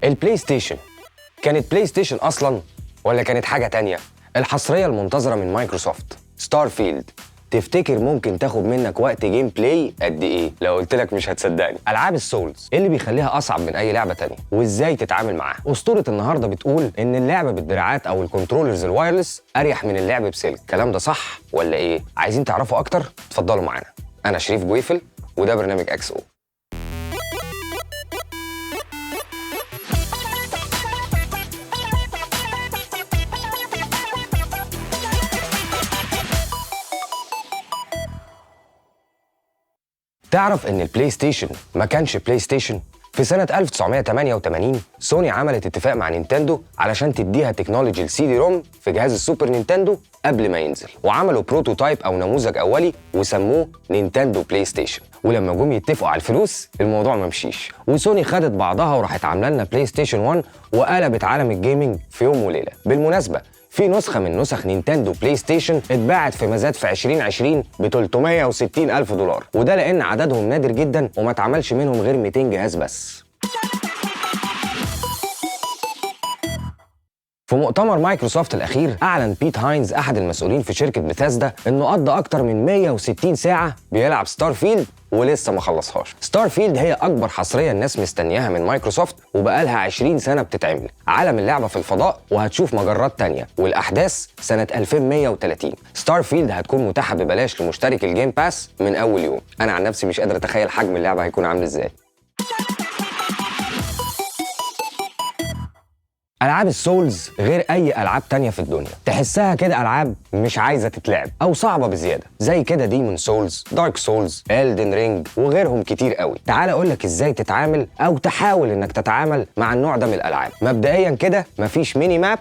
ال PlayStation كانت PlayStation اصلا ولا كانت حاجة تانية؟ الحصريه المنتظره من مايكروسوفت Starfield، تفتكر ممكن تاخد منك وقت gameplay قد ايه؟ لو قلت لك مش هتصدقني. العاب ال Souls ايه اللي بيخليها اصعب من اي لعبه تانية وازاي تتعامل معاها؟ اسطورة النهارده بتقول ان اللعب بالدراعات او ال controllers ال wireless اريح من اللعب بسلك. الكلام ده صح ولا ايه؟ عايزين تعرفوا اكتر؟ اتفضلوا معانا. انا شريف جويفل وده برنامج XO. تعرف ان ال PlayStation ما كانش PlayStation؟ في سنة 1988 سوني عملت اتفاق مع Nintendo علشان تديها technology ال CD-ROM في جهاز ال Super Nintendo قبل ما ينزل، وعملوا prototype او نموذج اولي وسموه Nintendo PlayStation. ولما جم يتفقوا على الفلوس الموضوع ما مشيش، وسوني خدت بعضها وراحت عامله لنا PlayStation 1 وقلبت عالم ال gaming في يوم وليلة. بالمناسبة في نسخة من نسخ Nintendo PlayStation اتباعت في مزاد في 2020 ب 360 ألف دولار، وده لأن عددهم نادر جدا وما اتعملش منهم غير 200 جهاز بس. في مؤتمر مايكروسوفت الأخير أعلن بيت هاينز أحد المسؤولين في شركة بيثيسدا إنه قضى أكتر من 160 ساعة بيلعب Starfield ولسه ما خلصهاش. Starfield هي أكبر حصرية الناس مستنياها من مايكروسوفت وبقالها 20 سنة بتتعمل. عالم اللعبة في الفضاء وهتشوف مجرات تانية، والأحداث سنة 2130. Starfield هتكون متاحة ببلاش لمشترك ال Game Pass من أول يوم. أنا عن نفسي مش قادر أتخيل حجم اللعبة هيكون عامل إزاي. ألعاب ال Souls غير أي ألعاب تانية في الدنيا، تحسها كده ألعاب مش عايزة تتلعب أو صعبة بزيادة، زي كده Demon's Souls، Dark Souls، Elden Ring وغيرهم كتير قوي. تعال أقولك إزاي تتعامل أو تحاول إنك تتعامل مع النوع ده من الألعاب. مبدئيا كده مفيش mini map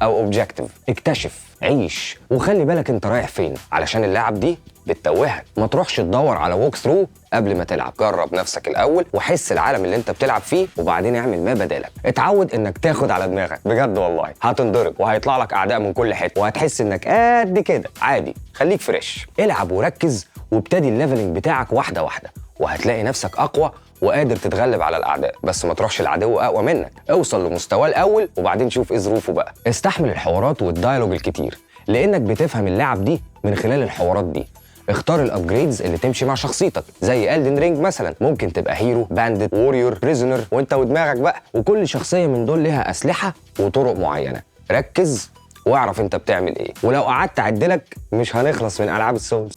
أو objective، اكتشف، عيش، وخلي بالك أنت رايح فين علشان اللعب دي بتتوهك. ما تروحش تدور على walkthrough قبل ما تلعب، جرب نفسك الاول وحس العالم اللي انت بتلعب فيه وبعدين اعمل ما بدالك. اتعود انك تاخد على دماغك بجد والله، هتنضرب وهيطلع لك اعداء من كل حتة وهتحس انك قد كده عادي. خليك fresh، العب وركز وابتدي ال leveling بتاعك واحدة واحدة وهتلاقي نفسك اقوى وقادر تتغلب على الاعداء. بس ما تروحش العدو اقوى منك، اوصل لمستواه الاول وبعدين شوف ايه ظروفه بقى. استحمل الحوارات وال dialogue الكتير لانك بتفهم اللعب دي من خلال الحوارات دي. اختار ال upgrades اللي تمشي مع شخصيتك، زي Elden Ring مثلا ممكن تبقى hero، bandit، warrior، prisoner، وانت ودماغك بقى. وكل شخصية من دول لها اسلحة وطرق معينة. ركز واعرف انت بتعمل ايه، ولو قعدت اعدلك مش هنخلص من العاب ال Souls.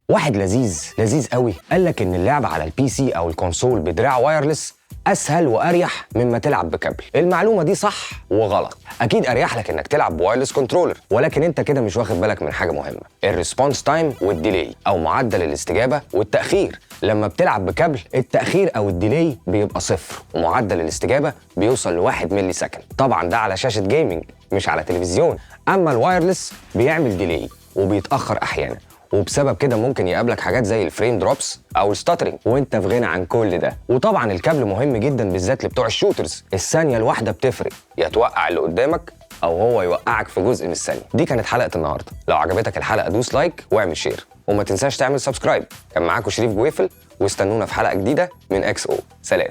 واحد لذيذ لذيذ قوي قال لك ان اللعب على ال PC او ال console بدراع wireless اسهل واريح مما تلعب بكابل. المعلومة دي صح وغلط. اكيد اريح لك انك تلعب ب wireless controller، ولكن انت كده مش واخد بالك من حاجة مهمة، ال response time وال delay او معدل الاستجابة والتاخير. لما بتلعب بكابل التاخير او ال delay بيبقى صفر ومعدل الاستجابة بيوصل ل 1 millisecond. طبعا ده على شاشة gaming مش على تلفزيون. اما ال wireless بيعمل delay وبيتاخر احيانا، وبسبب كده ممكن يقابلك حاجات زي ال frame drops او ال stuttering وانت في غنى عن كل ده. وطبعا الكابل مهم جدا بالذات لبتوع ال shooters، الثانية الواحدة بتفرق، يا توقع اللي قدامك او هو يوقعك في جزء من الثانية. دي كانت حلقة النهارده، لو عجبتك الحلقة دوس like واعمل share وما تنساش تعمل subscribe. كان معاكم شريف جويفل واستنونا في حلقة جديدة من XO. سلام.